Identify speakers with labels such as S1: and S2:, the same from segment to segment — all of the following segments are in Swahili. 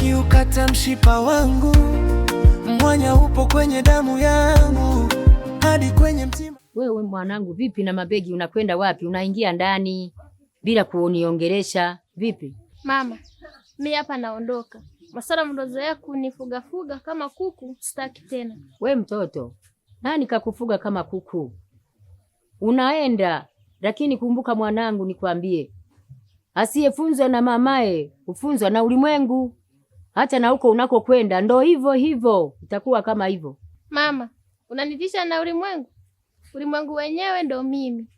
S1: Ukiukata mshipa wangu, mwanya upo kwenye damu yangu hadi kwenye mtima.
S2: Wewe mwanangu, vipi na mabegi, unakwenda wapi? Unaingia ndani bila kuniongelesha vipi?
S3: Mama, mi hapa naondoka. Masala mlozoea kunifugafuga kama kuku, sitaki tena.
S2: We mtoto, nani kakufuga kama kuku? Unaenda, lakini kumbuka mwanangu, nikwambie, asiyefunzwa na mamae hufunzwa na ulimwengu. Hata na huko unakokwenda ndo hivyo hivyo, itakuwa kama hivyo.
S3: Mama, unanitisha na ulimwengu? Ulimwengu wenyewe ndo mimi.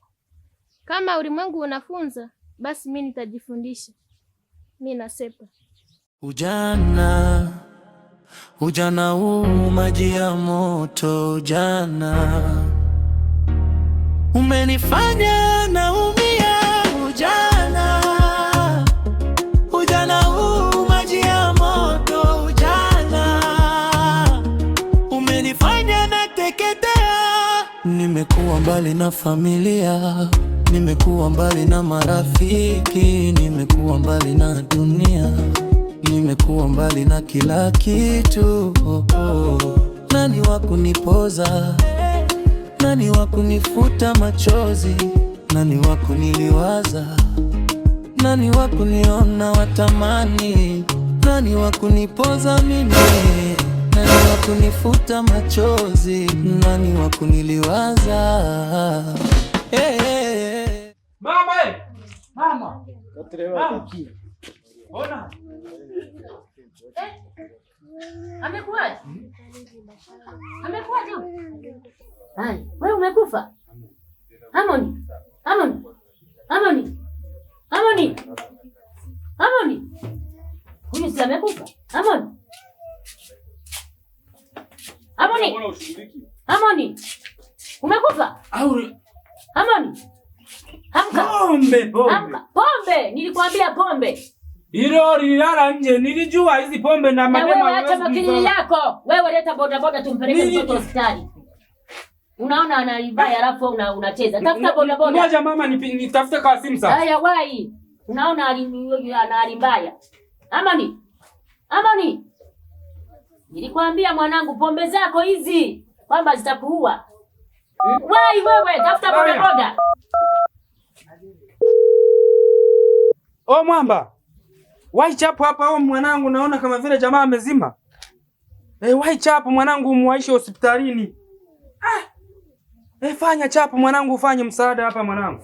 S3: Kama ulimwengu unafunza, basi mi nitajifundisha. Mi nasepa.
S1: Ujana, ujana huu maji ya moto. Ujana umenifanya naumia. Ujana, ujana huu maji ya moto. Ujana umenifanya nateketea. Nimekuwa mbali na familia, nimekuwa mbali na marafiki, nimekuwa mbali na dunia, nimekuwa mbali na kila kitu. Oh, oh. Nani wa kunipoza? Nani wa kunifuta machozi? Nani wa kuniliwaza? Nani wa kuniona watamani? Nani wa kunipoza mimi? Nani wa kunifuta machozi? Nani wa kuniliwaza? Hey, hey, hey.
S4: Mama, eh! Mama. Mama. Ona.
S2: Amekuwaje? Amekuwaje? Hai, wewe umekufa? Amoni. Amoni. Amoni. Amoni. Amoni. Huyu si amekufa? Amoni. Amoni. Amoni. Umekufa?
S4: Au
S2: Amoni. Amka.
S4: pombe pombe.
S2: Amka. Pombe, nilikwambia pombe.
S4: Hilo lilala nje, nilijua hizi pombe na
S2: Na
S4: madema
S2: wewe acha
S4: hawezi
S2: makelele
S4: kunifanya.
S2: yako. Wewe leta boda boda tumpeleke
S4: Nini?
S2: mtoto hospitali. Unaona anaivaa alafu unacheza. Tafuta boda boda.
S4: Ngoja mama nitafute kwa simu sasa.
S2: Haya wai. Unaona ana hali mbaya. Amani. Amani. Nilikwambia mwanangu pombe zako hizi kwamba zitakuua. Wai wewe tafuta boda
S4: Haya.
S2: boda.
S4: Oh mwamba. Wai chapu hapa oh mwanangu naona kama vile jamaa amezima. Eh, wai chapu mwanangu umuwaishe hospitalini. Ah. Eh, fanya chapu mwanangu ufanye msaada hapa mwanangu.